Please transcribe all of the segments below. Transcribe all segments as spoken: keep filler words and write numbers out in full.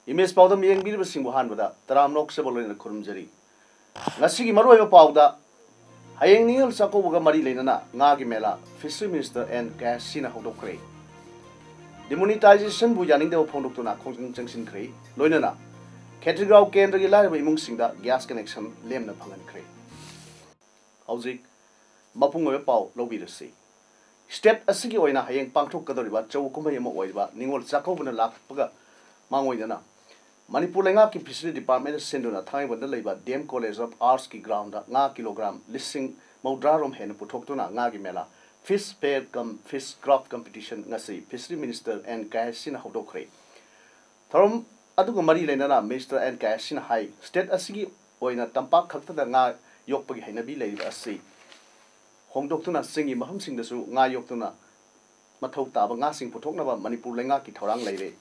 Image ꯄꯥꯎꯗꯝ ꯌꯦꯡꯕꯤꯔꯤꯕꯁꯤꯡꯕꯨ ꯑꯍꯥꯟꯕꯗ ꯇꯔꯥꯝꯅ ꯑꯣꯛꯆꯕ ꯂꯣꯏꯅꯅ ꯈꯨꯔꯨꯝꯖꯔꯤ꯫ ꯉꯁꯤꯒꯤ ꯃꯔꯨꯑꯣꯏꯕ ꯄꯥꯎꯗ, ꯍꯌꯦꯡ ꯅꯤꯉꯣꯜ ꯆꯥꯛꯀꯧꯕꯒ ꯃꯔꯤ ꯂꯩꯅꯅ ꯉꯥꯒꯤ ꯃꯦꯂꯥ Fishery Minister ꯑꯦꯟ ꯀꯦ ꯑꯦꯁ ꯁꯤꯅ ꯍꯧꯗꯣꯛꯈ꯭ꯔꯦ꯫ Demonetizationꯕꯨ ꯌꯥꯅꯤꯡꯗꯕ ꯐꯣꯡꯗꯣꯛꯇꯨꯅ ꯈꯣꯡꯖꯪ ꯆꯪꯁꯤꯟꯈ꯭ꯔꯦ꯫ ꯂꯣꯏꯅꯅ ꯈꯦꯇ꯭ꯔꯤꯒꯥꯎ ꯀꯦꯟꯗ꯭ꯔꯒꯤ ꯂꯥꯏꯔꯕ ꯏꯃꯨꯡꯁꯤꯡꯗ gas connection ꯂꯦꯝꯅ ꯐꯪꯍꯟꯈ꯭ꯔꯦ꯫ ꯍꯧꯖꯤꯛ ꯃꯄꯨꯡ ꯑꯣꯏꯕ ꯄꯥꯎ ꯂꯧꯕꯤꯔꯁꯤ꯫ State ꯑꯁꯤꯒꯤ ꯑꯣꯏꯅ ꯍꯌꯦꯡ ꯄꯥꯡꯊꯣꯛꯀꯗꯧꯔꯤꯕ ꯑꯆꯧꯕ ꯀꯨꯝꯍꯩ ꯑꯃ ꯑꯣꯏꯔꯤꯕ ꯅꯤꯉꯣꯜ ꯆꯥꯛꯀꯧꯕꯅ ꯂꯥꯛꯄꯒ ꯃꯥꯡꯑꯣꯏꯅꯅ ꯃꯅꯤꯄꯨꯔ ꯂꯩꯉꯥꯛꯀꯤ Fishery Department ꯁꯤꯟꯗꯨꯅ ꯊꯥꯡꯃꯩꯕꯟꯗ ꯂꯩꯕ D M College of Artsꯀꯤ groundꯗ ꯉꯥ kilogram ꯂꯤꯁꯤꯡ ꯃꯧꯗ꯭ꯔꯥ ꯔꯣꯝ ꯍꯦꯟꯅ ꯄꯨꯊꯣꯛꯇꯨꯅ ꯉꯥꯒꯤ ꯃꯦꯂꯥ, Fish Fair cum Fish Craft Competition ꯉꯁꯤ Fishery Minister ꯑꯦꯟ ꯀꯦ ꯑꯦꯁ ꯁꯤꯅ ꯍꯧꯗꯣꯛꯈ꯭ꯔꯦ꯫ ꯊꯧꯔꯝ ꯑꯗꯨꯒ ꯃꯔꯤ ꯂꯩꯅꯅ Minister ꯑꯦꯟ ꯀꯦ ꯑꯦꯁ ꯁꯤꯅ ꯍꯥꯏ, state ꯑꯁꯤꯒꯤ ꯑꯣꯏꯅ ꯇꯝꯄꯥꯛ ꯈꯛꯇꯗ ꯉꯥ ꯌꯣꯛꯄꯒꯤ ꯍꯩꯅꯕꯤ ꯂꯩꯔꯤꯕ ꯑꯁꯤ ꯍꯣꯡꯗꯣꯛꯇꯨꯅ ꯆꯤꯡꯒꯤ ꯃꯐꯝꯁꯤꯡꯗꯁꯨ ꯉꯥ ꯌꯣꯛꯇꯨꯅ ꯃꯊꯧ ꯇꯥꯕ ꯉꯥꯁꯤꯡ ꯄꯨꯊꯣꯛꯅꯕ ꯃꯅꯤꯄꯨꯔ ꯂꯩꯉꯥꯛꯀꯤ ꯊꯧꯔꯥꯡ ꯂꯩꯔꯦ꯫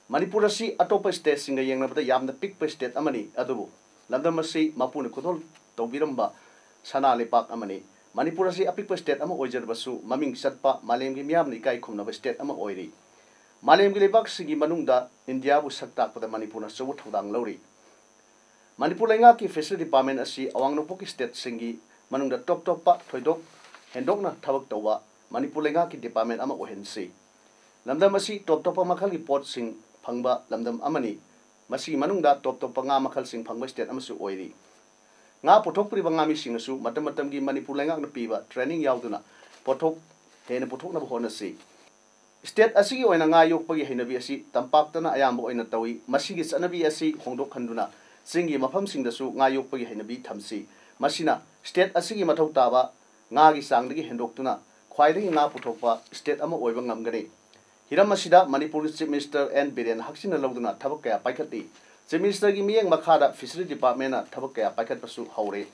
ꯃꯅꯤꯄꯨꯔ ꯑꯁꯤ ꯑꯇꯣꯞꯄ stateꯁꯤꯡꯒ ꯌꯦꯡꯅꯕꯗ ꯌꯥꯝꯅ ꯄꯤꯛꯄ state ꯑꯃꯅꯤ, ꯑꯗꯨꯕꯨ ꯂꯝꯗꯝ ꯑꯁꯤ ꯃꯄꯨꯅ ꯈꯨꯗꯣꯜ ꯇꯧꯕꯤꯔꯝꯕ ꯁꯅꯥ ꯂꯩꯄꯥꯛ ꯑꯃꯅꯤ꯫ ꯃꯅꯤꯄꯨꯔ ꯑꯁꯤ ꯑꯄꯤꯛꯄ state ꯑꯃ ꯑꯣꯏꯖꯔꯕꯁꯨ ꯃꯃꯤꯡ ꯆꯠꯄ, ꯃꯥꯂꯦꯝꯒꯤ ꯃꯤꯌꯥꯝꯅ ꯏꯀꯥꯏ ꯈꯨꯝꯅꯕ state ꯑꯃ ꯑꯣꯏꯔꯤ꯫ ꯃꯥꯂꯦꯝꯒꯤ ꯂꯩꯕꯥꯛꯁꯤꯡꯒꯤ ꯃꯅꯨꯡꯗ ꯏꯟꯗꯤꯌꯥꯕꯨ ꯁꯛ ꯇꯥꯛꯄꯗ ꯃꯅꯤꯄꯨꯔꯅ ꯑꯆꯧꯕ ꯊꯧꯗꯥꯡ ꯂꯧꯔꯤ꯫ ꯃꯅꯤꯄꯨꯔ ꯂꯩꯉꯥꯛꯀꯤ Fishery Department ꯑꯁꯤ ꯑꯋꯥꯡ ꯅꯣꯡꯄꯣꯛꯀꯤ stateꯁꯤꯡꯒꯤ ꯃꯅꯨꯡꯗ ꯇꯣꯞ ꯇꯣꯞꯄ ꯊꯣꯏꯗꯣꯛ ꯍꯦꯟꯗꯣꯛꯅ ꯊꯕꯛ ꯇꯧꯕ ꯃꯅꯤꯄꯨꯔ ꯂꯩꯉꯥꯛꯀꯤ department ꯑꯃ ꯑꯣꯏꯍꯟꯁꯤ꯫ ꯂꯝꯗꯝ ꯑꯁꯤ ꯇꯣꯞ ꯇꯣꯞꯄ ꯃꯈꯜꯒꯤ ꯄꯣꯠꯁꯤꯡ ꯐꯪꯕ ꯂꯝꯗꯝ ꯑꯃꯅꯤ꯫ ꯃꯁꯤꯒꯤ ꯃꯅꯨꯡꯗ ꯇꯣꯞ ꯇꯣꯞꯄ ꯉꯥ ꯃꯈꯜꯁꯤꯡ ꯐꯪꯕ state ꯑꯃꯁꯨ ꯑꯣꯏꯔꯤ꯫ ꯉꯥ ꯄꯨꯊꯣꯛꯄꯤꯔꯤꯕ ꯉꯥꯃꯤꯁꯤꯡꯅꯁꯨ ꯃꯇꯝ ꯃꯇꯝꯒꯤ ꯃꯅꯤꯄꯨꯔ ꯂꯩꯉꯥꯛꯅ ꯄꯤꯕ training ꯌꯥꯎꯗꯨꯅ ꯄꯣꯠꯊꯣꯛ ꯍꯦꯟꯅ ꯄꯨꯊꯣꯛꯅꯕ ꯍꯣꯠꯅꯁꯤ꯫ State ꯑꯁꯤꯒꯤ ꯑꯣꯏꯅ ꯉꯥ ꯌꯣꯛꯄꯒꯤ ꯍꯩꯅꯕꯤ ꯑꯁꯤ ꯇꯝꯄꯥꯛꯇꯅ ꯑꯌꯥꯝꯕ ꯑꯣꯏꯅ ꯇꯧꯏ꯫ ꯃꯁꯤꯒꯤ ꯆꯠꯅꯕꯤ ꯑꯁꯤ ꯍꯣꯡꯗꯣꯛꯍꯟꯗꯨꯅ ꯆꯤꯡꯒꯤ ꯃꯐꯝꯁꯤꯡꯗꯁꯨ ꯉꯥ ꯌꯣꯛꯄꯒꯤ ꯍꯩꯅꯕꯤ ꯊꯝꯁꯤ꯫ ꯃꯁꯤꯅ state ꯑꯁꯤꯒꯤ ꯃꯊꯧ ꯇꯥꯕ ꯉꯥꯒꯤ ꯆꯥꯡꯗꯒꯤ ꯍꯦꯟꯗꯣꯛꯇꯨꯅ ꯈ꯭ꯋꯥꯏꯗꯒꯤ ꯉꯥ ꯄꯨꯊꯣꯛꯄ state ꯑꯃ ꯑꯣꯏꯕ ꯉꯝꯒꯅꯤ꯫ ꯍꯤꯔꯝ ꯑꯁꯤꯗ ꯃꯅꯤꯄꯨꯔꯒꯤ Chief Minister ꯑꯦꯟ ꯕꯤꯔꯦꯟ ꯍꯛꯆꯤꯟꯅ ꯂꯧꯗꯨꯅ ꯊꯕꯛ ꯀꯌꯥ ꯄꯥꯏꯈꯠꯂꯤ꯫ Chief Ministerꯒꯤ ꯃꯤꯠꯌꯦꯡ ꯃꯈꯥꯗ Fishery Departmentꯅ ꯊꯕꯛ ꯀꯌꯥ ꯄꯥꯏꯈꯠꯄꯁꯨ ꯍꯧꯔꯦ꯫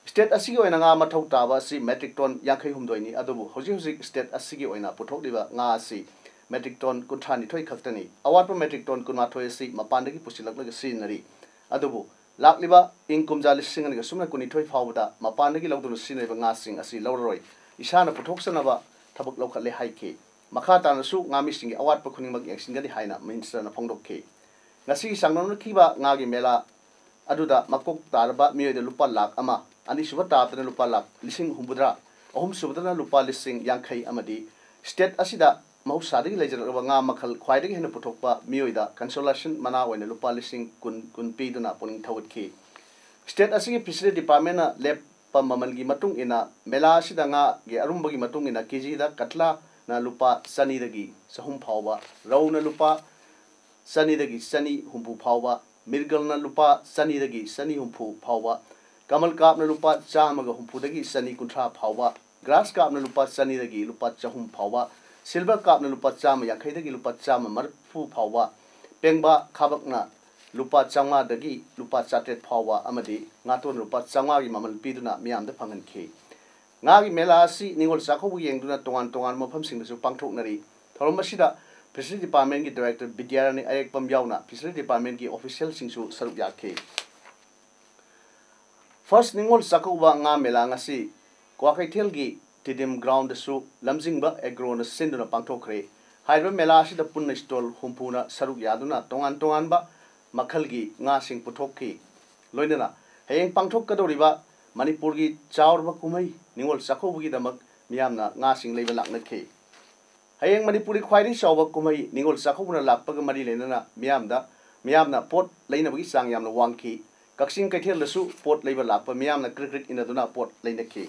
State ꯑꯁꯤꯒꯤ ꯑꯣꯏꯅ ꯉꯥ ꯃꯊꯧ ꯇꯥꯕ ꯑꯁꯤ metric ton ꯌꯥꯡꯈꯩ ꯍꯨꯝꯗꯣꯏꯅꯤ, ꯑꯗꯨꯕꯨ ꯍꯧꯖꯤꯛ ꯍꯧꯖꯤꯛ state ꯑꯁꯤꯒꯤ ꯑꯣꯏꯅ ꯄꯨꯊꯣꯛꯂꯤꯕ ꯉꯥ ꯑꯁꯤ metric ton ꯀꯨꯟꯊ꯭ꯔꯥ ꯅꯤꯊꯣꯏ ꯈꯛꯇꯅꯤ꯫ ꯑꯋꯥꯠꯄ metric ton ꯀꯨꯟꯃꯥꯊꯣꯏ ꯑꯁꯤ ꯃꯄꯥꯟꯗꯒꯤ ꯄꯨꯁꯤꯜꯂꯛꯂꯒ ꯁꯤꯖꯤꯟꯅꯔꯤ꯫ ꯑꯗꯨꯕꯨ ꯂꯥꯛꯂꯤꯕ ꯏꯪ ꯀꯨꯝꯖꯥ ꯂꯤꯁꯤꯡ ꯑꯅꯤꯒ ꯁꯨꯞꯅ ꯀꯨꯟꯅꯤꯊꯣꯏ ꯐꯥꯎꯕꯗ ꯃꯄꯥꯟꯗꯒꯤ ꯂꯧꯗꯨꯅ ꯁꯤꯖꯤꯟꯅꯔꯤꯕ ꯉꯥꯁꯤꯡ ꯑꯁꯤ ꯂꯧꯔꯔꯣꯏ, ꯏꯁꯥꯅ ꯄꯨꯊꯣꯛꯆꯅꯕ ꯊꯕꯛ ꯂꯧꯈꯠꯂꯦ ꯍꯥꯏꯈꯤ꯫ ꯃꯈꯥ ꯇꯥꯅꯁꯨ ꯉꯥꯃꯤꯁꯤꯡꯒꯤ ꯑꯋꯥꯠꯄ ꯈꯨꯗꯤꯡꯃꯛ ꯌꯦꯡꯁꯤꯟꯒꯅꯤ ꯍꯥꯏꯅ Ministerꯅ ꯐꯣꯡꯗꯣꯛꯈꯤ꯫ ꯉꯁꯤꯒꯤ ꯆꯥꯡꯗꯝꯅꯈꯤꯕ ꯉꯥꯒꯤ ꯃꯦꯂꯥ ꯑꯗꯨꯗ ꯃꯀꯣꯛ ꯇꯥꯔꯕ ꯃꯤꯑꯣꯏꯗ ꯂꯨꯄꯥ ꯂꯥꯈ ꯑꯃ, ꯑꯅꯤꯁꯨꯕ ꯇꯥꯕꯗꯅ ꯂꯨꯄꯥ ꯂꯥꯈ ꯂꯤꯁꯤꯡ ꯍꯨꯝꯐꯨꯇꯔꯥ, ꯑꯍꯨꯝꯁꯨꯕꯗꯅ ꯂꯨꯄꯥ ꯂꯤꯁꯤꯡ ꯌꯥꯡꯈꯩ ꯑꯃꯗꯤ state ꯑꯁꯤꯗ ꯃꯍꯧꯁꯥꯗꯒꯤ ꯂꯩꯖꯔꯛꯂꯕ ꯉꯥ ꯃꯈꯜ ꯈ꯭ꯋꯥꯏꯗꯒꯤ ꯍꯦꯟꯅ ꯄꯨꯊꯣꯛꯄ ꯃꯤꯑꯣꯏꯗ consolation ꯃꯅꯥ ꯑꯣꯏꯅ ꯂꯨꯄꯥ ꯂꯤꯁꯤꯡ ꯀꯨꯟ, ꯀꯨꯟ ꯄꯤꯗꯨꯅ ꯄꯨꯛꯅꯤꯡ ꯊꯧꯒꯠꯈꯤ꯫ State ꯑꯁꯤꯒꯤ Fishery Departmentꯅ ꯂꯦꯞꯄ ꯃꯃꯜꯒꯤ ꯃꯇꯨꯡ ꯏꯟꯅ ꯃꯦꯂꯥ ꯑꯁꯤꯗ ꯉꯥꯒꯤ ꯑꯔꯨꯝꯕꯒꯤ ꯃꯇꯨꯡ ꯏꯟꯅ ꯀꯦꯖꯤꯗ ꯀꯠꯂꯥꯅ ꯂꯨꯄꯥ ꯆꯅꯤꯗꯒꯤ ꯆꯍꯨꯝ ꯐꯥꯎꯕ, ꯔꯧꯅ ꯂꯨꯄꯥ ꯆꯅꯤꯗꯒꯤ ꯆꯅꯤ ꯍꯨꯝꯐꯨ ꯐꯥꯎꯕ, ꯃꯤꯔꯒꯜꯅ ꯂꯨꯄꯥ ꯆꯅꯤꯗꯒꯤ ꯆꯅꯤ ꯍꯨꯝꯐꯨ ꯐꯥꯎꯕ, ꯀꯃꯜ ꯀꯥꯞꯅ ꯂꯨꯄꯥ ꯆꯥꯝꯃꯒ ꯍꯨꯝꯐꯨꯗꯒꯤ ꯆꯅꯤ ꯀꯨꯟꯊ꯭ꯔꯥ ꯐꯥꯎꯕ, ꯒ꯭ꯔꯥꯁ ꯀꯥꯞꯅ ꯂꯨꯄꯥ ꯆꯅꯤꯗꯒꯤ ꯂꯨꯄꯥ ꯆꯍꯨꯝ ꯐꯥꯎꯕ, ꯁꯤꯜꯚꯔ ꯀꯥꯞꯅ ꯂꯨꯄꯥ ꯆꯥꯝꯃ ꯌꯥꯡꯈꯩꯗꯒꯤ ꯂꯨꯄꯥ ꯆꯥꯝꯃ ꯃꯔꯤꯐꯨ ꯐꯥꯎꯕ, ꯄꯦꯡꯕꯥ ꯈꯥꯕꯛꯅ ꯂꯨꯄꯥ ꯆꯥꯝꯃꯉꯥꯗꯒꯤ ꯂꯨꯄꯥ ꯆꯥꯇ꯭ꯔꯦꯠ ꯐꯥꯎꯕ ꯑꯃꯗꯤ ꯉꯥꯇꯣꯟ ꯂꯨꯄꯥ ꯆꯥꯝꯃꯉꯥꯒꯤ ꯃꯃꯜ ꯄꯤꯗꯨꯅ ꯃꯤꯌꯥꯝꯗ ꯐꯪꯍꯟꯈꯤ꯫ ꯉꯥꯒꯤ ꯃꯦꯂꯥ ꯑꯁꯤ ꯅꯤꯉꯣꯜ ꯆꯥꯛꯀꯧꯕ ꯌꯦꯡꯗꯨꯅ ꯇꯣꯉꯥꯟ ꯇꯣꯉꯥꯟꯕ ꯃꯐꯝꯁꯤꯡꯗꯁꯨ ꯄꯥꯡꯊꯣꯛꯅꯔꯤ꯫ ꯊꯧꯔꯝ ꯑꯁꯤꯗ Fishery Departmentꯀꯤ Director ꯕꯤꯗ꯭ꯌꯥꯔꯥꯅꯤ ꯑꯌꯦꯛꯄꯝ ꯌꯥꯎꯅ Fishery Departmentꯀꯤ officialꯁꯤꯡꯁꯨ ꯁꯔꯨꯛ ꯌꯥꯈꯤ꯫ First ꯅꯤꯉꯣꯜ ꯆꯥꯛꯀꯧꯕ ꯉꯥ ꯃꯦꯂꯥ ꯉꯁꯤ ꯀ꯭ꯋꯥꯀꯩꯊꯦꯜꯒꯤ Stadium groundꯗꯁꯨ ꯂꯝꯖꯤꯡꯕ Agroꯅ ꯁꯤꯟꯗꯨꯅ ꯄꯥꯡꯊꯣꯛꯈ꯭ꯔꯦ꯫ ꯍꯥꯏꯔꯤꯕ ꯃꯦꯂꯥ ꯑꯁꯤꯗ ꯄꯨꯟꯅ stall ꯍꯨꯝꯐꯨꯅ ꯁꯔꯨꯛ ꯌꯥꯗꯨꯅ ꯇꯣꯉꯥꯟ ꯇꯣꯉꯥꯟꯕ ꯃꯈꯜꯒꯤ ꯉꯥꯁꯤꯡ ꯄꯨꯊꯣꯛꯈꯤ꯫ ꯂꯣꯏꯅꯅ ꯍꯌꯦꯡ ꯄꯥꯡꯊꯣꯛꯀꯗꯧꯔꯤꯕ ꯃꯅꯤꯄꯨꯔꯒꯤ ꯆꯥꯎꯔꯕ ꯀꯨꯝꯍꯩ ꯅꯤꯉꯣꯜ ꯆꯥꯛꯀꯧꯕꯒꯤꯗꯃꯛ ꯃꯤꯌꯥꯝꯅ ꯉꯥꯁꯤꯡ ꯂꯩꯕ ꯂꯥꯛꯅꯈꯤ꯫ ꯍꯌꯦꯡ ꯃꯅꯤꯄꯨꯔꯒꯤ ꯈ꯭ꯋꯥꯏꯗꯒꯤ ꯆꯥꯎꯕ ꯀꯨꯝꯍꯩ ꯅꯤꯉꯣꯜ ꯆꯥꯛꯀꯧꯕꯅ ꯂꯥꯛꯄꯒ ꯃꯔꯤ ꯂꯩꯅꯅ ꯃꯤꯌꯥꯝꯗ, ꯃꯤꯌꯥꯝꯅ ꯄꯣꯠ ꯂꯩꯅꯕꯒꯤ ꯆꯥꯡ ꯌꯥꯝꯅ ꯋꯥꯡꯈꯤ꯫ ꯀꯛꯆꯤꯡ ꯀꯩꯊꯦꯜꯗꯁꯨ ꯄꯣꯠ ꯂꯩꯕ ꯂꯥꯛꯄ ꯃꯤꯌꯥꯝꯅ ꯀ꯭ꯔꯤꯛ ꯀ꯭ꯔꯤꯛ ꯏꯟꯅꯗꯨꯅ ꯄꯣꯠ ꯂꯩꯅꯈꯤ꯫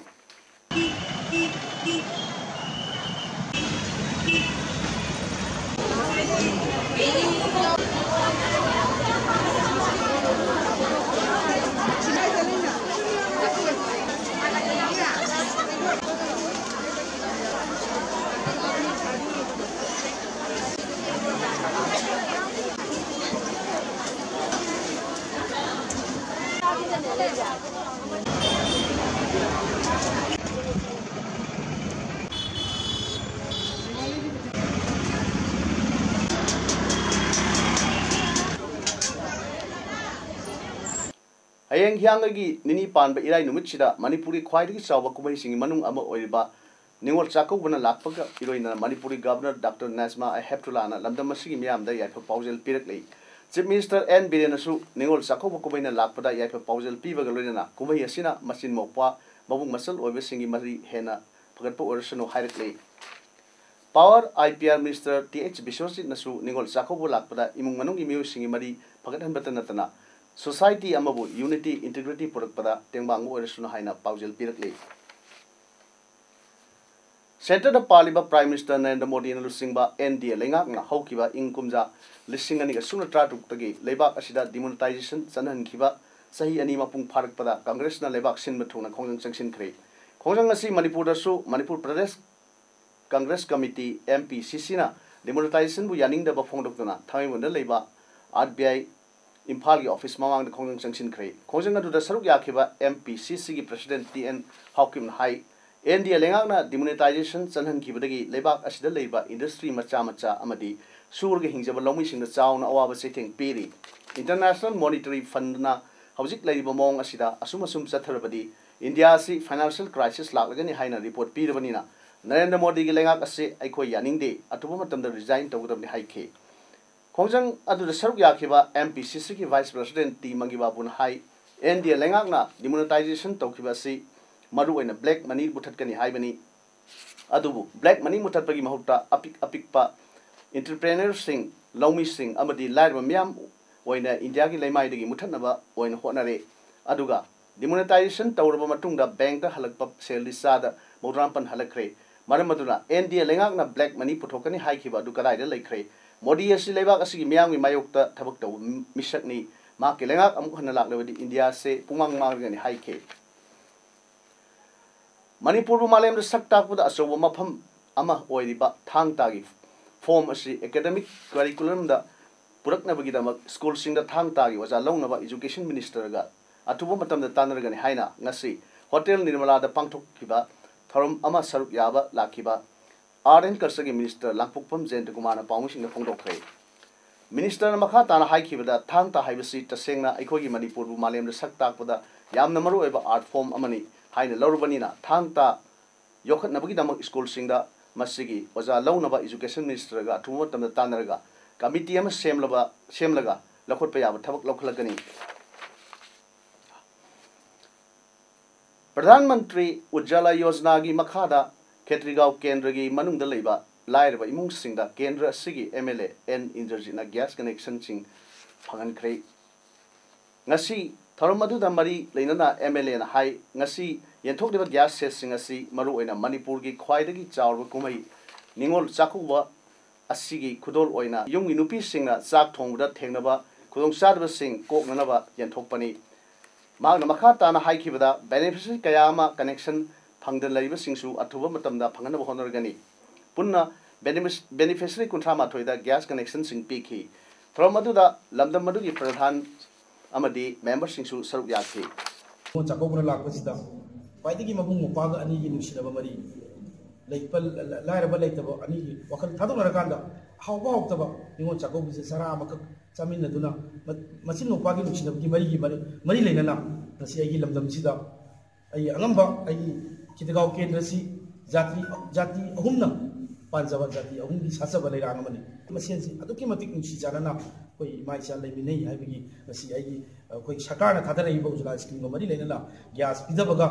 ꯍꯌꯦꯡ ꯍꯤꯌꯥꯡꯒꯩꯒꯤ ꯅꯤꯅꯤ ꯄꯥꯟꯕ ꯏꯔꯥꯏ ꯅꯨꯃꯤꯠꯁꯤꯗ ꯃꯅꯤꯄꯨꯔꯒꯤ ꯈ꯭ꯋꯥꯏꯗꯒꯤ ꯆꯥꯎꯕ ꯀꯨꯝꯍꯩꯁꯤꯡꯒꯤ ꯃꯅꯨꯡ ꯑꯃ ꯑꯣꯏꯔꯤꯕ ꯅꯤꯉꯣꯜ ꯆꯥꯛꯀꯧꯕꯅ ꯂꯥꯛꯄꯒ ꯏꯔꯣꯏꯅꯅ ꯃꯅꯤꯄꯨꯔꯒꯤ Governor Doctor Najma Heptullahꯅ ꯂꯝꯗꯝ ꯑꯁꯤꯒꯤ ꯃꯤꯌꯥꯝꯗ ꯌꯥꯏꯐ ꯄꯥꯎꯖꯦꯜ ꯄꯤꯔꯛꯂꯤ꯫ Chief Minister and ꯕꯤꯔꯦꯟꯅꯁꯨ Ningol Chakkouba ꯀꯨꯝꯍꯩꯅ ꯂꯥꯛꯄꯗ ꯌꯥꯏꯐ ꯄꯥꯎꯖꯦꯜ ꯄꯤꯕꯒ ꯂꯣꯏꯅꯅ ꯀꯨꯝꯍꯩ ꯑꯁꯤꯅ ꯃꯆꯤꯟ ꯃꯧꯄ꯭ꯋꯥ ꯃꯕꯨꯡ ꯃꯆꯜ ꯑꯣꯏꯕꯁꯤꯡꯒꯤ ꯃꯔꯤ ꯍꯦꯟꯅ ꯐꯒꯠꯄ ꯑꯣꯏꯔꯁꯅꯨ ꯍꯥꯏꯔꯛꯂꯤ꯫ Power I P R Minister T H ꯕꯤꯁ꯭ꯋꯖꯤꯠꯅꯁꯨ ꯅꯤꯉꯣꯜ ꯆꯥꯛꯀꯧꯕ ꯂꯥꯛꯄꯗ ꯏꯃꯨꯡ ꯃꯅꯨꯡꯒꯤ ꯃꯤꯑꯣꯏꯁꯤꯡꯒꯤ ꯃꯔꯤ ꯐꯒꯠꯍꯟꯕꯇ ꯅꯠꯇꯅ society ꯑꯃꯕꯨ unity, integrity ꯄꯨꯔꯛꯄꯗ ꯇꯦꯡꯕꯥꯡꯕ ꯑꯣꯏꯔꯁꯅꯨ ꯍꯥꯏꯅ ꯄꯥꯎꯖꯦꯜ ꯄꯤꯔꯛꯂꯤ꯫ Centreꯗ ꯄꯥꯜꯂꯤꯕ Prime Minister ꯅꯔꯦꯟꯗ꯭ꯔ ꯃꯣꯗꯤꯅ ꯂꯨꯆꯤꯡꯕ ꯑꯦꯟ ꯗꯤ ꯑꯦ ꯂꯩꯉꯥꯛꯅ ꯍꯧꯈꯤꯕ ꯏꯪ ꯀꯨꯝꯖꯥ ꯂꯤꯁꯤꯡ ꯑꯅꯤꯒ ꯁꯨꯞꯅ ꯇꯔꯥꯇꯔꯨꯛꯇꯒꯤ ꯂꯩꯕꯥꯛ ꯑꯁꯤꯗ demonetisation ꯆꯠꯅꯍꯟꯈꯤꯕ ꯆꯍꯤ ꯑꯅꯤ ꯃꯄꯨꯡ ꯐꯥꯔꯛꯄꯗ ꯀꯪꯒ꯭ꯔꯦꯁꯅ ꯂꯩꯕꯥꯛ ꯁꯤꯟꯕ ꯊꯨꯡꯅ ꯈꯣꯡꯖꯪ ꯆꯪꯁꯤꯟꯈ꯭ꯔꯦ꯫ ꯈꯣꯡꯖꯪ ꯑꯁꯤ ꯃꯅꯤꯄꯨꯔꯗꯁꯨ Manipur Pradesh Congress committee, M P C Cꯅ demonetisationꯕꯨ ꯌꯥꯅꯤꯡꯗꯕ ꯐꯣꯡꯗꯣꯛꯇꯨꯅ ꯊꯥꯡꯃꯩꯕꯟꯗ ꯂꯩꯕ ꯑꯥꯔ ꯕꯤ ꯑꯥꯏ ꯏꯝꯐꯥꯜꯒꯤ ꯑꯣꯐꯤꯁ ꯃꯃꯥꯡꯗ ꯈꯣꯡꯖꯪ ꯆꯪꯁꯤꯟꯈ꯭ꯔꯦ꯫ ꯈꯣꯡꯖꯪ ꯑꯗꯨꯗ ꯁꯔꯨꯛ ꯌꯥꯈꯤꯕ M P C Cꯒꯤ President ꯇꯤ ꯑꯦꯟ ꯍꯥꯎꯀꯤꯞꯅ ꯍꯥꯏ, ꯑꯦꯟ ꯗꯤ ꯑꯦ ꯂꯩꯉꯥꯛꯅ demonetisation ꯆꯠꯍꯟꯈꯤꯕꯗꯒꯤ ꯂꯩꯕꯥꯛ ꯑꯁꯤꯗ ꯂꯩꯔꯤꯕ industry ꯃꯆꯥ ꯃꯆꯥ ꯑꯃꯗꯤ ꯁꯨꯔꯒ ꯍꯤꯡꯖꯕ ꯂꯧꯃꯤꯁꯤꯡꯗ ꯆꯥꯎꯅ ꯑꯋꯥꯕ ꯆꯩꯊꯦꯡ ꯄꯤꯔꯤ꯫ International Monetary Fundꯅ ꯍꯧꯖꯤꯛ ꯂꯩꯔꯤꯕ ꯃꯑꯣꯡ ꯑꯁꯤꯗ ꯑꯁꯨꯝ ꯑꯁꯨꯝ ꯆꯠꯊꯔꯕꯗꯤ ꯏꯟꯗꯤꯌꯥ ꯑꯁꯤ financial crisis ꯂꯥꯛꯂꯒꯅꯤ ꯍꯥꯏꯅ report ꯄꯤꯔꯕꯅꯤꯅ ꯅꯔꯦꯟꯗ꯭ꯔ ꯃꯣꯗꯤꯒꯤ ꯂꯩꯉꯥꯛ ꯑꯁꯤ ꯑꯩꯈꯣꯏ ꯌꯥꯅꯤꯡꯗꯦ, ꯑꯊꯨꯕ ꯃꯇꯝꯗ resign ꯇꯧꯒꯗꯕꯅꯤ ꯍꯥꯏꯈꯤ꯫ ꯈꯣꯡꯖꯪ ꯑꯗꯨꯗ ꯁꯔꯨꯛ ꯌꯥꯈꯤꯕ M P C Cꯒꯤ Vice President ꯇꯤ ꯃꯪꯒꯤꯕꯥꯕꯨꯅ ꯍꯥꯏ, ꯑꯦꯟ ꯗꯤ ꯑꯦ ꯂꯩꯉꯥꯛꯅ demonetisation ꯇꯧꯈꯤꯕ ꯑꯁꯤ ꯃꯔꯨꯑꯣꯏꯅ black money ꯃꯨꯊꯠꯀꯅꯤ ꯍꯥꯏꯕꯅꯤ꯫ ꯑꯗꯨꯕꯨ black money ꯃꯨꯊꯠꯄꯒꯤ ꯃꯍꯨꯠꯇ ꯑꯄꯤꯛ ꯑꯄꯤꯛꯄ entrepreneurꯁꯤꯡ, ꯂꯧꯃꯤꯁꯤꯡ ꯑꯃꯗꯤ ꯂꯥꯏꯔꯕ ꯃꯤꯌꯥꯝ ꯑꯣꯏꯅ ꯏꯟꯗꯤꯌꯥꯒꯤ ꯂꯩꯃꯥꯏꯗꯒꯤ ꯃꯨꯊꯠꯅꯕ ꯑꯣꯏꯅ ꯍꯣꯠꯅꯔꯦ꯫ ꯑꯗꯨꯒ demonetisation ꯇꯧꯔꯕ ꯃꯇꯨꯡꯗ bankꯇ ꯍꯜꯂꯛꯄ ꯁꯦꯜꯗꯤ ꯆꯥꯗ ꯃꯧꯗ꯭ꯔꯥ ꯃꯥꯄꯟ ꯍꯜꯂꯛꯈ꯭ꯔꯦ꯫ ꯃꯔꯝ ꯑꯗꯨꯅ ꯑꯦꯟ ꯗꯤ ꯑꯦ ꯂꯩꯉꯥꯛꯅ black money ꯄꯨꯊꯣꯛꯀꯅꯤ ꯍꯥꯏꯈꯤꯕ ꯑꯗꯨ ꯀꯗꯥꯏꯗ ꯂꯩꯈ꯭ꯔꯦ? ꯃꯣꯗꯤ ꯑꯁꯤ ꯂꯩꯕꯥꯛ ꯑꯁꯤꯒꯤ ꯃꯤꯌꯥꯝꯒꯤ ꯃꯥꯌꯣꯛꯇ ꯊꯕꯛ ꯇꯧꯕ ꯃꯤꯁꯛꯅꯤ꯫ ꯃꯍꯥꯛꯀꯤ ꯂꯩꯉꯥꯛ ꯑꯃꯨꯛ ꯍꯟꯅ ꯂꯥꯛꯂꯕꯗꯤ ꯏꯟꯗꯤꯌꯥ ꯑꯁꯦ ꯄꯨꯡꯃꯥꯡ ꯃꯥꯡꯂꯒꯅꯤ ꯍꯥꯏꯈꯤ꯫ ꯃꯅꯤꯄꯨꯔꯕꯨ ꯃꯥꯂꯦꯝꯗ ꯁꯛ ꯇꯥꯛꯄꯗ ꯑꯆꯧꯕ ꯃꯐꯝ ꯑꯃ ꯑꯣꯏꯔꯤꯕ ꯊꯥꯡ ꯇꯥꯒꯤ form ꯑꯁꯤ academic curriculumꯗ ꯄꯨꯔꯛꯅꯕꯒꯤꯗꯃꯛ schoolꯁꯤꯡꯗ ꯊꯥꯡ ꯇꯥꯒꯤ ꯑꯣꯖꯥ ꯂꯧꯅꯕ Education Ministerꯒ ꯑꯊꯨꯕ ꯃꯇꯝꯗ ꯇꯥꯟꯅꯔꯒꯅꯤ ꯍꯥꯏꯅ ꯉꯁꯤ ꯍꯣꯇꯦꯜ ꯅꯤꯔꯃꯂꯥꯗ ꯄꯥꯡꯊꯣꯛꯈꯤꯕ ꯊꯧꯔꯝ ꯑꯃ ꯁꯔꯨꯛ ꯌꯥꯕ ꯂꯥꯛꯈꯤꯕ Art and Cultureꯒꯤ Minister ꯂꯥꯡꯄꯣꯛꯐꯝ ꯖꯌꯟꯇꯀꯨꯃꯥꯔꯅ ꯄꯥꯎꯃꯤꯁꯤꯡꯗ ꯐꯣꯡꯗꯣꯛꯈ꯭ꯔꯦ꯫ Ministerꯅ ꯃꯈꯥ ꯇꯥꯅ ꯍꯥꯏꯈꯤꯕꯗ, ꯊꯥꯡ ꯇꯥ ꯍꯥꯏꯕꯁꯤ ꯇꯁꯦꯡꯅ ꯑꯩꯈꯣꯏꯒꯤ ꯃꯅꯤꯄꯨꯔꯕꯨ ꯃꯥꯂꯦꯝꯗ ꯁꯛ ꯇꯥꯛꯄꯗ ꯌꯥꯝꯅ ꯃꯔꯨꯑꯣꯏꯕ art form ꯑꯃꯅꯤ ꯍꯥꯏꯅ ꯂꯧꯔꯕꯅꯤꯅ, ꯊꯥꯡ ꯇꯥ ꯌꯣꯛꯈꯠꯅꯕꯒꯤꯗꯃꯛ ꯁ꯭ꯀꯨꯜꯁꯤꯡꯗ ꯃꯁꯤꯒꯤ ꯑꯣꯖꯥ ꯂꯧꯅꯕ Education Ministerꯒ ꯑꯊꯨꯕ ꯃꯇꯝꯗ ꯇꯥꯟꯅꯔꯒ committee ꯑꯃ ꯁꯦꯝꯂꯕ, ꯁꯦꯝꯂꯒ ꯂꯧꯈꯠꯄ ꯌꯥꯕ ꯊꯕꯛ ꯂꯧꯈꯠꯂꯛꯀꯅꯤ꯫ ꯄ꯭ꯔꯙꯥꯟ ꯃꯟꯇ꯭ꯔꯤ ꯎꯖ꯭ꯖꯥꯂꯥ ꯌꯣꯖꯅꯥꯒꯤ ꯃꯈꯥꯗ ꯈꯦꯇ꯭ꯔꯤꯒꯥꯎ ꯀꯦꯟꯗ꯭ꯔꯒꯤ ꯃꯅꯨꯡꯗ ꯂꯩꯕ ꯂꯥꯏꯔꯕ ꯏꯃꯨꯡꯁꯤꯡꯗ ꯀꯦꯟꯗ꯭ꯔ ꯑꯁꯤꯒꯤ MLA ꯑꯦꯟ ꯏꯟꯗ꯭ꯔꯖꯤꯠꯅ gas connectionꯁꯤꯡ ꯐꯪꯍꯟꯈ꯭ꯔꯦ꯫ ꯉꯁꯤ ꯊꯧꯔꯝ ꯑꯗꯨꯗ ꯃꯔꯤ ꯂꯩꯅꯅ MLAꯅ ꯍꯥꯏ, ꯉꯁꯤ ꯌꯦꯟꯊꯣꯛꯂꯤꯕ gas setꯁꯤꯡ ꯑꯁꯤ ꯃꯔꯨꯑꯣꯏꯅ ꯃꯅꯤꯄꯨꯔꯒꯤ ꯈ꯭ꯋꯥꯏꯗꯒꯤ ꯆꯥꯎꯔꯕ ꯀꯨꯝꯍꯩ ꯅꯤꯉꯣꯜ ꯆꯥꯛꯀꯧꯕ ꯑꯁꯤꯒꯤ ꯈꯨꯗꯣꯜ ꯑꯣꯏꯅ ꯌꯨꯝꯒꯤ ꯅꯨꯄꯤꯁꯤꯡꯅ ꯆꯥꯛ ꯊꯣꯡꯕꯗ ꯊꯦꯡꯅꯕ ꯈꯨꯗꯣꯡꯆꯥꯗꯕꯁꯤꯡ ꯀꯣꯛꯅꯅꯕ ꯌꯦꯟꯊꯣꯛꯄꯅꯤ꯫ ꯃꯍꯥꯛꯅ ꯃꯈꯥ ꯇꯥꯅ ꯍꯥꯏꯈꯤꯕꯗ, beneficiary ꯀꯌꯥ ꯑꯃ connection ꯐꯪꯗꯅ ꯂꯩꯔꯤꯕꯁꯤꯡꯁꯨ ꯑꯊꯨꯕ ꯃꯇꯝꯗ ꯐꯪꯍꯟꯅꯕ ꯍꯣꯠꯅꯔꯒꯅꯤ꯫ ꯄꯨꯟꯅ benefic-, beneficiary ꯀꯨꯟꯊ꯭ꯔꯥ ꯃꯥꯊꯣꯏꯗ gas connectionꯁꯤꯡ ꯄꯤꯈꯤ꯫ ꯊꯧꯔꯝ ꯑꯗꯨꯗ ꯂꯝꯗꯝ ꯑꯗꯨꯒꯤ ꯄ꯭ꯔꯙꯥꯟ ꯑꯃꯗꯤ memberꯁꯤꯡꯁꯨ ꯁꯔꯨꯛ ꯌꯥꯈꯤ꯫ ꯅꯤꯉꯣꯜ ꯆꯥꯛꯀꯧꯕꯅ ꯂꯥꯛꯄꯁꯤꯗ ꯈ꯭ꯋꯥꯏꯗꯒꯤ ꯃꯕꯨꯡ ꯃꯧꯄ꯭ꯋꯥꯒ ꯑꯅꯤꯒꯤ ꯅꯨꯡꯁꯤꯅꯕ ꯃꯔꯤ, ꯂꯩꯄ-, ꯂꯥꯏꯔꯕ ꯂꯩꯇꯕ ꯑꯅꯤꯒꯤ ꯋꯥꯈꯜ ꯊꯥꯗꯣꯛꯅꯔꯀꯥꯟꯗ ꯑꯍꯥꯎꯕ ꯍꯥꯎꯇꯕ ꯅꯤꯉꯣꯜ ꯆꯥꯛꯀꯧꯕꯁꯦ ꯆꯔꯥ ꯑꯃꯈꯛ ꯆꯥꯃꯤꯟꯅꯗꯨꯅ ꯃ-, ꯃꯆꯤꯟ ꯃꯧꯄ꯭ꯋꯥꯒꯤ ꯅꯨꯡꯁꯤꯅꯕꯒꯤ ꯃꯔꯤꯒꯤ ꯃꯔꯤ, ꯃꯔꯤ ꯂꯩꯅꯅ ꯉꯁꯤ ꯑꯩꯒꯤ ꯂꯝꯗꯝꯁꯤꯗ ꯑꯩ ꯑꯉꯝꯕ ꯑꯩꯒꯤ ꯈꯦꯇ꯭ꯔꯤꯒꯥꯎ ꯀꯦꯟꯗ꯭ꯔꯁꯤ ꯖꯥꯇꯤ, ꯖꯥꯇꯤ ꯑꯍꯨꯝꯅ ꯄꯥꯟꯖꯕ, ꯖꯥꯇꯤ ꯑꯍꯨꯝꯒꯤ ꯁꯥꯠꯆꯕ ꯂꯩꯔꯥꯡ ꯑꯃꯅꯤ꯫ ꯃꯁꯦꯟꯁꯤ ꯑꯗꯨꯛꯀꯤ ꯃꯇꯤꯛ ꯅꯨꯡꯁꯤ ꯆꯥꯟꯅꯅ ꯑꯩꯈꯣꯏ ꯏꯃꯥ ꯏꯆꯥ ꯂꯩꯃꯤꯟꯅꯩ ꯍꯥꯏꯕꯒꯤ ꯉꯁꯤ ꯑꯩꯒꯤ, ꯑꯩꯈꯣꯏ ꯁꯔꯀꯥꯔꯅ ꯊꯥꯗꯔꯛꯏꯕ ꯎꯖ꯭ꯋꯥꯂꯥ schemeꯒ ꯃꯔꯤ ꯂꯩꯅꯅ gas ꯄꯤꯗꯕꯒ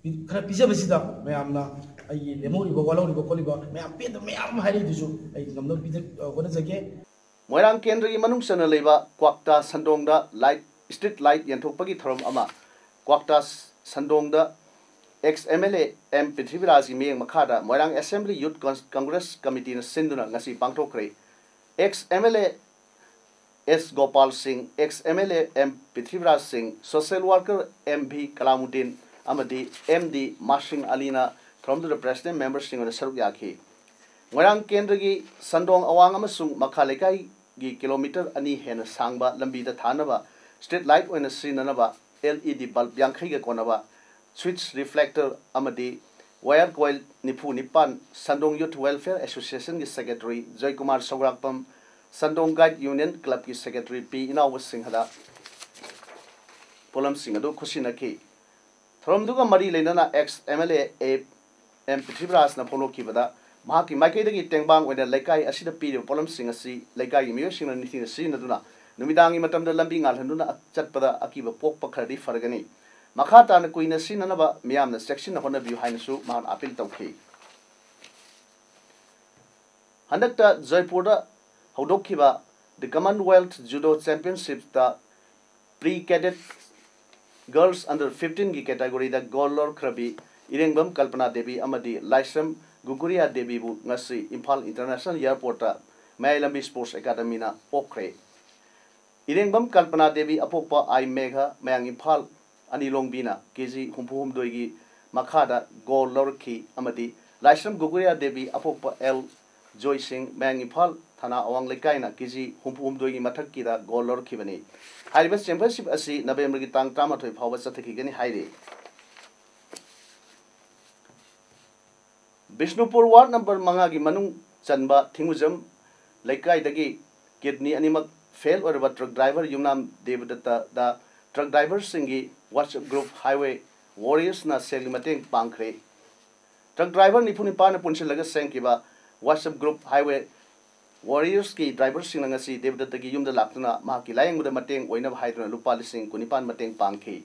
ꯄꯤ-, ꯈꯔ ꯄꯤꯖꯕꯁꯤꯗ ꯃꯌꯥꯝꯅ ꯑꯩꯒꯤ ꯂꯦꯝꯍꯧꯔꯤꯕ, ꯋꯥꯠꯍꯧꯔꯤꯕ ꯈꯣꯠꯂꯤꯕ ꯃꯌꯥꯝ ꯄꯦꯟꯗꯕ ꯃꯌꯥꯝ ꯑꯃ ꯍꯥꯏꯔꯛꯏꯗꯨꯁꯨ ꯑꯩ ꯉꯝꯅꯕ ꯄꯤꯖ-, ꯑ, ꯍꯣꯠꯅꯖꯒꯦ꯫ ꯃꯣꯏꯔꯥꯡ ꯀꯦꯟꯗ꯭ꯔꯒꯤ ꯃꯅꯨꯡ ꯆꯟꯅ ꯂꯩꯕ ꯀ꯭ꯋꯥꯛꯇꯥ ꯁꯟꯗꯣꯡꯗ light, street light ꯌꯦꯟꯊꯣꯛꯄꯒꯤ ꯊꯧꯔꯝ ꯑꯃ ꯀ꯭ꯋꯥꯛꯇꯥ ꯁꯟꯗꯣꯡꯗ ex MLA ꯑꯦꯝ ꯄ꯭ꯔꯤꯊꯤꯕꯤꯔꯥꯖꯒꯤ ꯃꯤꯠꯌꯦꯡ ꯃꯈꯥꯗ ꯃꯣꯏꯔꯥꯡ Assembly Youth Con-, Congress Committeeꯅ ꯁꯤꯟꯗꯨꯅ ꯉꯁꯤ ꯄꯥꯡꯊꯣꯛꯈ꯭ꯔꯦ꯫ Ex MLA ꯑꯦꯁ ꯒꯣꯄꯥꯜ ꯁꯤꯡ, ex MLA ꯑꯦꯝ ꯄ꯭ꯔꯤꯊꯤꯕꯤꯔꯥꯖ ꯁꯤꯡ, social worker ꯑꯦꯝ ꯚꯤ ꯀꯂꯥꯃꯨꯗꯤꯟ ꯑꯃꯗꯤ ꯑꯦꯝ ꯗꯤ ꯃꯥꯁꯤꯡ ꯑꯂꯤꯅ ꯊꯧꯔꯝꯗꯨꯗ president memberꯁꯤꯡ ꯑꯣꯏꯅ ꯁꯔꯨꯛ ꯌꯥꯈꯤ꯫ ꯃꯣꯏꯔꯥꯡ ꯀꯦꯟꯗ꯭ꯔꯒꯤ ꯁꯟꯗꯣꯡ ꯑꯋꯥꯡ ꯑꯃꯁꯨꯡ ꯃꯈꯥ ꯂꯩꯀꯥꯏꯒꯤ kilometre ꯑꯅꯤ ꯍꯦꯟꯅ ꯁꯥꯡꯕ ꯂꯝꯕꯤꯗ ꯊꯥꯅꯕ ꯁ꯭ꯇ꯭ꯔꯤꯠ ꯂꯥꯏꯠ ꯑꯣꯏꯅ ꯁꯤꯖꯤꯟꯅꯅꯕ L E D bulb ꯌꯥꯡꯈꯩꯒ ꯀꯣꯟꯅꯕ switch reflector ꯑꯃꯗꯤ wire coil ꯅꯤꯐꯨ ꯅꯤꯄꯥꯟ ꯁꯟꯗꯣꯡ Youth Welfare Association ꯒꯤ secretary Joykumar ꯁꯧꯒ꯭ꯔꯥꯛꯄꯝ, ꯁꯟꯗꯣꯡ Guide Union Club ꯀꯤ secretary ꯄꯤ ꯏꯅꯥꯎꯕ ꯁꯤꯡꯍꯗ ꯄꯣꯠꯂꯝꯁꯤꯡ ꯑꯗꯨ ꯈꯨꯠꯁꯤꯟꯅꯈꯤ꯫ ꯊꯧꯔꯝꯗꯨꯒ ꯃꯔꯤ ꯂꯩꯅꯅ ex M L A A M ꯄ꯭ꯔꯤꯊꯤꯕꯤꯔꯥꯖꯅ ꯐꯣꯡꯗꯣꯛꯈꯤꯕꯗ, ꯃꯍꯥꯛꯀꯤ ꯃꯥꯏꯀꯩꯗꯒꯤ ꯇꯦꯡꯕꯥꯡ ꯑꯣꯏꯅ ꯂꯩꯀꯥꯏ ꯑꯁꯤꯗ ꯄꯤꯔꯤꯕ ꯄꯣꯠꯂꯝꯁꯤꯡ ꯑꯁꯤ ꯂꯩꯀꯥꯏꯒꯤ ꯃꯤꯑꯣꯏꯁꯤꯡꯅ ꯅꯤꯡꯊꯤꯅ ꯁꯤꯖꯤꯟꯅꯗꯨꯅ ꯅꯨꯃꯤꯗꯥꯡꯒꯤ ꯃꯇꯝꯗ ꯂꯝꯕꯤ ꯉꯥꯜꯍꯟꯗꯨꯅ ꯆꯠꯄꯗ ꯑꯀꯤꯕ ꯄꯣꯛꯄ ꯈꯔꯗꯤ ꯐꯔꯒꯅꯤ꯫ ꯃꯈꯥ ꯇꯥꯅ ꯀꯨꯏꯅ ꯁꯤꯖꯤꯟꯅꯅꯕ ꯃꯤꯌꯥꯝꯅ ꯆꯦꯛꯁꯤꯟꯅ ꯍꯣꯠꯅꯕꯤꯌꯨ ꯍꯥꯏꯅꯁꯨ ꯃꯍꯥꯛꯅ appeal ꯇꯧꯈꯤ꯫ ꯍꯟꯗꯛꯇ ꯖꯣꯏꯄꯨꯔꯗ ꯍꯧꯗꯣꯛꯈꯤꯕ The Commonwealth Judo Championship ꯇ pre cadet girls under fifteen ꯒꯤ category ꯗ gold ꯂꯧꯔꯛꯈ꯭ꯔꯕꯤ ꯏꯔꯦꯡꯕꯝ ꯀꯜꯄꯅꯥ ꯗꯦꯕꯤ ꯑꯃꯗꯤ ꯂꯥꯏꯁ꯭ꯔꯝ ꯒꯨꯒꯨꯔꯤꯌꯥ ꯗꯦꯕꯤꯕꯨ ꯉꯁꯤ ꯏꯝꯐꯥꯜ International Airport ꯇ ꯃꯌꯥꯏ ꯂꯝꯕꯤ Sports Academy ꯅ ꯑꯣꯛꯈ꯭ꯔꯦ꯫ ꯏꯔꯦꯡꯕꯝ ꯀꯜꯄꯅꯥ ꯗꯦꯕꯤ ꯑꯄꯣꯛꯄ ꯑꯥꯏ ꯃꯦꯘ, ꯃꯌꯥꯡ ꯏꯝꯐꯥꯜ, ꯑꯅꯤꯂꯣꯡꯕꯤꯅ ꯀꯦꯖꯤ ꯍꯨꯝꯐꯨ ꯍꯨꯝꯗꯣꯏꯒꯤ ꯃꯈꯥꯗ gold ꯂꯧꯔꯛꯈꯤ ꯑꯃꯗꯤ ꯂꯥꯏꯁ꯭ꯔꯝ ꯒꯨꯒꯨꯔꯤꯌꯥ ꯗꯦꯕꯤ ꯑꯄꯣꯛꯄ ꯑꯦꯜ ꯖꯣꯏꯁꯤꯡ, ꯃꯌꯥꯡ ꯏꯝꯐꯥꯜ ꯊꯅꯥ ꯑꯋꯥꯡ ꯂꯩꯀꯥꯏꯅ ꯀꯦꯖꯤ ꯍꯨꯝꯐꯨ ꯍꯨꯝꯗꯣꯏꯒꯤ ꯃꯊꯛꯀꯤꯗ gold ꯂꯧꯔꯛꯈꯤꯕꯅꯤ꯫ ꯍꯥꯏꯔꯤꯕ championship ꯑꯁꯤ November ꯒꯤ ꯇꯥꯡ ꯇꯔꯥꯃꯥꯊꯣꯏ ꯐꯥꯎꯕ ꯆꯠꯊꯈꯤꯒꯅꯤ ꯍꯥꯏꯔꯤ꯫ ꯕꯤꯁꯅꯨꯄꯨꯔ ward number ꯃꯉꯥꯒꯤ ꯃꯅꯨꯡ ꯆꯟꯕ ꯊꯤꯡꯉꯨꯖꯝ ꯂꯩꯀꯥꯏꯗꯒꯤ kidney ꯑꯅꯤꯃꯛ fail ꯑꯣꯏꯔꯕ truck driver ꯌꯨꯝꯅꯥꯝ ꯗꯦꯕꯗꯠꯇꯗ truck driver ꯁꯤꯡꯒꯤ WhatsApp group Highway Warriors ꯅ ꯁꯦꯜꯒꯤ ꯃꯇꯦꯡ ꯄꯥꯡꯈ꯭ꯔꯦ꯫ Truck driver ꯅꯤꯐꯨ ꯅꯤꯄꯥꯟꯅ ꯄꯨꯟꯁꯤꯜꯂꯒ ꯁꯦꯝꯈꯤꯕ WhatsApp group Highway Warriors ꯀꯤ driver ꯁꯤꯡꯅ ꯉꯁꯤ ꯗꯦꯕꯗꯠꯇꯒꯤ ꯌꯨꯝꯗ ꯂꯥꯛꯇꯨꯅ ꯃꯍꯥꯛꯀꯤ ꯂꯥꯌꯦꯡꯕꯗ ꯃꯇꯦꯡ ꯑꯣꯏꯅꯕ ꯍꯥꯏꯗꯨꯅ ꯂꯨꯄꯥ ꯂꯤꯁꯤꯡ ꯀꯨꯟꯅꯤꯄꯥꯟ ꯃꯇꯦꯡ ꯄꯥꯡꯈꯤ꯫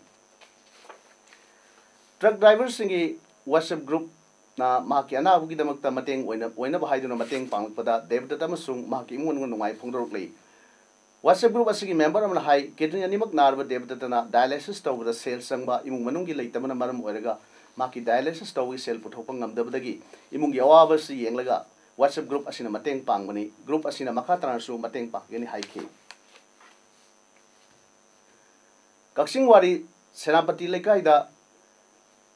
Truck driver ꯁꯤꯡꯒꯤ WhatsApp group ꯅ ꯃꯍꯥꯛꯀꯤ ꯑꯅꯥꯕꯒꯤꯗꯃꯛꯇ ꯃꯇꯦꯡ ꯑꯣꯏꯅ, ꯑꯣꯏꯅꯕ ꯍꯥꯏꯗꯨꯅ ꯃꯇꯦꯡ ꯄꯥꯡꯂꯛꯄꯗ ꯗꯦꯕꯗꯠ ꯑꯃꯁꯨꯡ ꯃꯍꯥꯛꯀꯤ ꯏꯃꯨꯡ ꯃꯅꯨꯡꯅ ꯅꯨꯡꯉꯥꯏ ꯐꯣꯡꯗꯣꯔꯛꯂꯤ꯫ WhatsApp group ꯑꯁꯤꯒꯤ member ꯑꯃꯅ ꯍꯥꯏ, kidney ꯑꯅꯤꯃꯛ ꯅꯥꯔꯕ ꯗꯦꯕꯗꯠꯇꯅ dialysis ꯇꯧꯕꯗ ꯁꯦꯜ ꯆꯪꯕ ꯏꯃꯨꯡ ꯃꯅꯨꯡꯒꯤ ꯂꯩꯇꯕꯅ ꯃꯔꯝ ꯑꯣꯏꯔꯒ ꯃꯍꯥꯛꯀꯤ dialysis ꯇꯧꯕꯒꯤ ꯁꯦꯜ ꯄꯨꯊꯣꯛꯄ ꯉꯝꯗꯕꯗꯒꯤ ꯏꯃꯨꯡꯒꯤ ꯑꯋꯥꯕ ꯑꯁꯤ ꯌꯦꯡꯂꯒ WhatsApp group ꯑꯁꯤꯅ ꯃꯇꯦꯡ ꯄꯥꯡꯕꯅꯤ꯫ Group ꯑꯁꯤꯅ ꯃꯈꯥ ꯇꯥꯅꯁꯨ ꯃꯇꯦꯡ ꯄꯥꯡꯒꯅꯤ ꯍꯥꯏꯈꯤ꯫ ꯀꯛꯆꯤꯡ ꯋꯥꯔꯤ ꯁꯦꯅꯥꯄꯇꯤ ꯂꯩꯀꯥꯏꯗ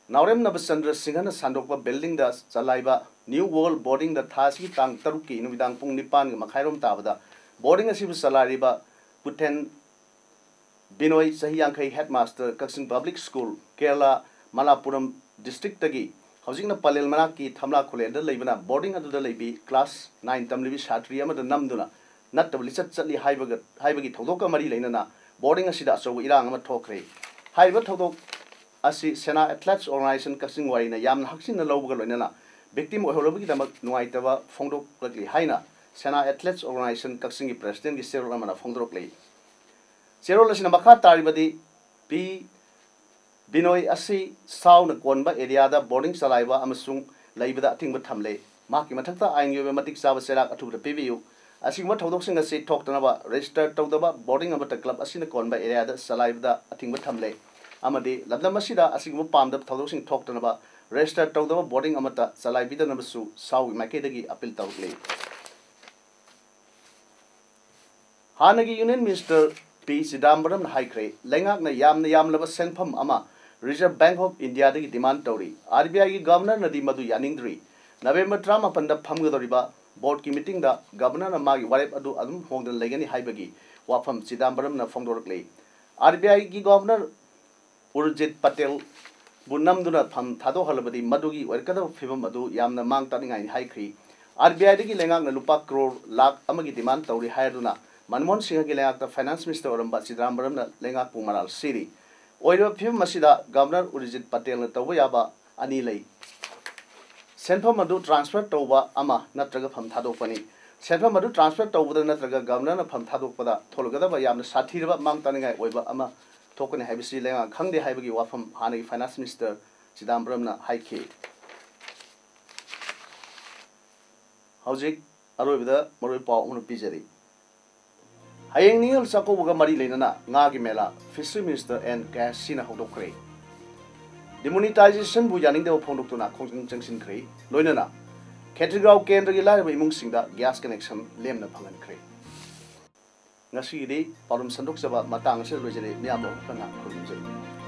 ꯅꯥꯎꯔꯦꯝ ꯅꯕꯆꯟꯗ꯭ꯔ ꯁꯤꯡꯍꯅ ꯁꯟꯗꯣꯛꯄ building ꯗ ꯆꯂꯥꯏꯕ New World Boarding ꯗ ꯊꯥ ꯑꯁꯤꯒꯤ ꯇꯥꯡ ꯇꯔꯨꯛꯀꯤ ꯅꯨꯃꯤꯗꯥꯡ ꯄꯨꯡ ꯅꯤꯄꯥꯟꯒ ꯃꯈꯥꯏꯔꯣꯝ ꯇꯥꯕꯗ boarding ꯑꯁꯤꯕꯨ ꯆꯂꯥꯏꯔꯤꯕ ꯀꯨꯊꯦꯟ ꯕꯤꯅꯣꯏ, ꯆꯍꯤ ꯌꯥꯡꯈꯩ, headmaster, ꯀꯛꯆꯤꯡ Public School, ꯀꯦꯔꯂꯥ, ꯃꯂꯥꯄꯨꯔꯝ districtꯇꯒꯤ, ꯍꯧꯖꯤꯛꯅ ꯄꯂꯦꯜ ꯃꯅꯥꯛꯀꯤ ꯊꯝꯂꯥ ꯈꯨꯂꯦꯟꯗ ꯂꯩꯕꯅ boarding ꯑꯗꯨꯗ ꯂꯩꯕꯤ class nine ꯇꯝꯂꯤꯕꯤ ꯁꯥꯇ꯭ꯔꯤ ꯑꯃꯗ ꯅꯝꯗꯨꯅ ꯅꯠꯇꯕ ꯂꯤꯆꯠ ꯆꯠꯂꯤ ꯍꯥꯏꯕꯒ, ꯍꯥꯏꯕꯒꯤ ꯊꯧꯗꯣꯛꯀ ꯃꯔꯤ ꯂꯩꯅꯅ boarding ꯑꯁꯤꯗ ꯑꯆꯧꯕ ꯏꯔꯥꯡ ꯑꯃ ꯊꯣꯛꯈ꯭ꯔꯦ꯫ ꯍꯥꯏꯔꯤꯕ ꯊꯧꯗꯣꯛ ꯑꯁꯤ Sena Athletes Organisation ꯀꯛꯆꯤꯡ ꯋꯥꯏꯅ ꯌꯥꯝꯅ ꯍꯛꯆꯤꯟꯅ ꯂꯧꯕꯒ ꯂꯣꯏꯅꯅ victim ꯑꯣꯏꯍꯧꯔꯕꯒꯤꯗꯃꯛ ꯅꯨꯡꯉꯥꯏꯇꯕ ꯐꯣꯡꯗꯣꯛꯂꯛꯂꯤ ꯍꯥꯏꯅ Sena Athletes Organisation ꯀꯛꯆꯤꯡꯒꯤ presidentꯀꯤ ꯆꯦꯔꯣꯜ ꯑꯃꯅ ꯐꯣꯡꯗꯣꯔꯛꯂꯤ꯫ ꯆꯦꯔꯣꯜ ꯑꯁꯤꯅ ꯃꯈꯥ ꯇꯥꯔꯤꯕꯗꯤ, ꯄꯤ ꯕꯤꯅꯣꯏ ꯑꯁꯤ ꯁꯥꯎꯅ ꯀꯣꯟꯕ areaꯗ boarding ꯆꯂꯥꯏꯕ ꯑꯃꯁꯨꯡ ꯂꯩꯕꯗ ꯑꯊꯤꯡꯕ ꯊꯝꯂꯦ꯫ ꯃꯍꯥꯛꯀꯤ ꯃꯊꯛꯇ ꯑꯥꯏꯟꯒꯤ ꯑꯣꯏꯕ ꯃꯇꯤꯛ ꯆꯥꯕ ꯆꯩꯔꯥꯛ ꯑꯊꯨꯕꯗ ꯄꯤꯕꯤꯌꯨ꯫ ꯑꯁꯤꯒꯨꯝꯕ ꯊꯧꯗꯣꯛꯁꯤꯡ ꯑꯁꯤ ꯊꯣꯛꯇꯅꯕ register ꯇꯧꯗꯕ boarding ꯑꯃꯠꯇ club ꯑꯁꯤꯅ ꯀꯣꯟꯕ areaꯗ ꯆꯂꯥꯏꯕꯗ ꯑꯊꯤꯡꯕ ꯊꯝꯂꯦ ꯑꯃꯗꯤ ꯂꯝꯗꯝ ꯑꯁꯤꯗ ꯑꯁꯤꯒꯨꯝꯕ ꯄꯥꯝꯗꯕ ꯊꯧꯗꯣꯛꯁꯤꯡ ꯊꯣꯛꯇꯅꯕ register ꯇꯧꯗꯕ boarding ꯑꯃꯠꯇ ꯆꯂꯥꯏꯕꯤꯗꯅꯕꯁꯨ ꯁꯥꯎꯒꯤ ꯃꯥꯏꯀꯩꯗꯒꯤ appeal ꯇꯧꯔꯛꯂꯤ꯫ ꯍꯥꯟꯅꯒꯤ Union Minister ꯄꯤ ꯆꯤꯗꯥꯝꯕꯔꯝꯅ ꯍꯥꯏꯈ꯭ꯔꯦ, ꯂꯩꯉꯥꯛꯅ ꯌꯥꯝꯅ ꯌꯥꯝꯂꯕ ꯁꯦꯟꯐꯝ ꯑꯃ Reserve Bank of Indiaꯗꯒꯤ demand ꯇꯧꯔꯤ꯫ RBIꯒꯤ Governorꯅꯗꯤ ꯃꯗꯨ ꯌꯥꯅꯤꯡꯗ꯭ꯔꯤ꯫ ꯅꯕꯦꯝꯕꯔ ꯇꯔꯥꯃꯥꯄꯟꯗ ꯐꯝꯒꯗꯧꯔꯤꯕ boardꯀꯤ meetingꯗ Governorꯅ ꯃꯥꯒꯤ ꯋꯥꯔꯦꯞ ꯑꯗꯨ ꯑꯗꯨꯝ ꯍꯣꯡꯗꯅ ꯂꯩꯒꯅꯤ ꯍꯥꯏꯕꯒꯤ ꯋꯥꯐꯝ ꯆꯤꯗꯥꯝꯕꯔꯝꯅ ꯐꯣꯡꯗꯣꯔꯛꯂꯤ꯫ RBIꯒꯤ Governor ꯎꯔꯖꯤꯠ ꯄꯇꯦꯜꯕꯨ ꯅꯝꯗꯨꯅ ꯐꯝ ꯊꯥꯗꯣꯛꯍꯜꯂꯕꯗꯤ ꯃꯗꯨꯒꯤ ꯑꯣꯏꯔꯛꯀꯗꯕ ꯐꯤꯕꯝ ꯑꯗꯨ ꯌꯥꯝꯅ ꯃꯥꯡ ꯇꯥꯛꯅꯤꯡꯉꯥꯏꯅꯤ ꯍꯥꯏꯈ꯭ꯔꯤ꯫ RBIꯗꯒꯤ ꯂꯩꯉꯥꯛꯅ ꯂꯨꯄꯥ ꯀ꯭ꯔꯣꯔ ꯂꯥꯈ ꯑꯃꯒꯤ demand ꯇꯧꯔꯤ ꯍꯥꯏꯗꯨꯅ ꯃꯟꯃꯣꯍꯟ ꯁꯤꯡꯍꯒꯤ ꯂꯩꯉꯥꯛꯇ finance minister ꯑꯣꯏꯔꯝꯕ ꯆꯤꯗꯥꯝꯕꯔꯝꯅ ꯂꯩꯉꯥꯛꯄꯨ ꯃꯔꯥꯜ ꯁꯤꯔꯤ꯫ ꯑꯣꯏꯔꯤꯕ ꯐꯤꯕꯝ ꯑꯁꯤꯗ Governor ꯎꯔꯖꯤꯠ ꯄꯇꯦꯜꯅ ꯇꯧꯕ ꯌꯥꯕ ꯑꯅꯤ ꯂꯩ꯫ ꯁꯦꯟꯐꯝ ꯑꯗꯨ transfer ꯇꯧꯕ ꯑꯃ ꯅꯠꯇ꯭ꯔꯒ ꯐꯝ ꯊꯥꯗꯣꯛꯄꯅꯤ꯫ ꯁꯦꯟꯐꯝ ꯑꯗꯨ transfer ꯇꯧꯕꯗ ꯅꯠꯇ꯭ꯔꯒ Governorꯅ ꯐꯝ ꯊꯥꯗꯣꯛꯄꯗ ꯊꯣꯛꯂꯒꯗꯕ ꯌꯥꯝꯅ ꯁꯥꯊꯤꯔꯕ ꯃꯥꯡ ꯇꯥꯛꯅꯤꯡꯉꯥꯏ ꯑꯣꯏꯕ ꯑꯃ ꯊꯣꯛꯀꯅꯤ ꯍꯥꯏꯕꯁꯤ ꯂꯩꯉꯥꯛ ꯈꯪꯗꯦ ꯍꯥꯏꯕꯒꯤ ꯋꯥꯐꯝ ꯍꯥꯟꯅꯒꯤ finance minister ꯆꯤꯗꯥꯝꯕꯔꯝꯅ ꯍꯥꯏꯈꯤ꯫ ꯍꯧꯖꯤꯛ ꯑꯔꯣꯏꯕꯗ ꯃꯔꯨꯑꯣꯏꯕ ꯄꯥꯎ ꯑꯃ ꯄꯤꯖꯔꯤ꯫ ꯍꯌꯦꯡ ꯅꯤꯉꯣꯜ ꯆꯥꯛꯀꯧꯕꯒ ꯃꯔꯤ ꯂꯩꯅꯅ ꯉꯥꯒꯤ ꯃꯦꯂꯥ Fishery Minister ꯑꯦꯟ ꯀꯦ ꯁꯤꯅ ꯍꯧꯗꯣꯛꯈ꯭ꯔꯦ꯫ Demonetizationꯕꯨ ꯌꯥꯅꯤꯡꯗꯕ ꯐꯣꯡꯗꯣꯛꯇꯨꯅ ꯈꯣꯡꯖꯪ ꯆꯪꯁꯤꯟꯈ꯭ꯔꯦ꯫ ꯂꯣꯏꯅꯅ ꯈꯦꯇ꯭ꯔꯤꯒꯥꯎ ꯀꯦꯟꯗ꯭ꯔꯒꯤ ꯂꯥꯏꯔꯕ ꯏꯃꯨꯡꯁꯤꯡꯗ gas connection ꯂꯦꯝꯅ ꯐꯪꯍꯟꯈ꯭ꯔꯦ꯫ ꯉꯁꯤꯒꯤꯗꯤ ꯄꯥꯎꯗꯝ ꯁꯟꯗꯣꯛꯆꯕ ꯃꯇꯥꯡ ꯑꯁꯤꯗ ꯂꯣꯏꯖꯔꯦ꯫ ꯃꯤꯌꯥꯝꯕꯨ ꯑꯃꯨꯛ ꯍꯟꯅ ꯈꯨꯔꯨꯝꯖꯔꯤ꯫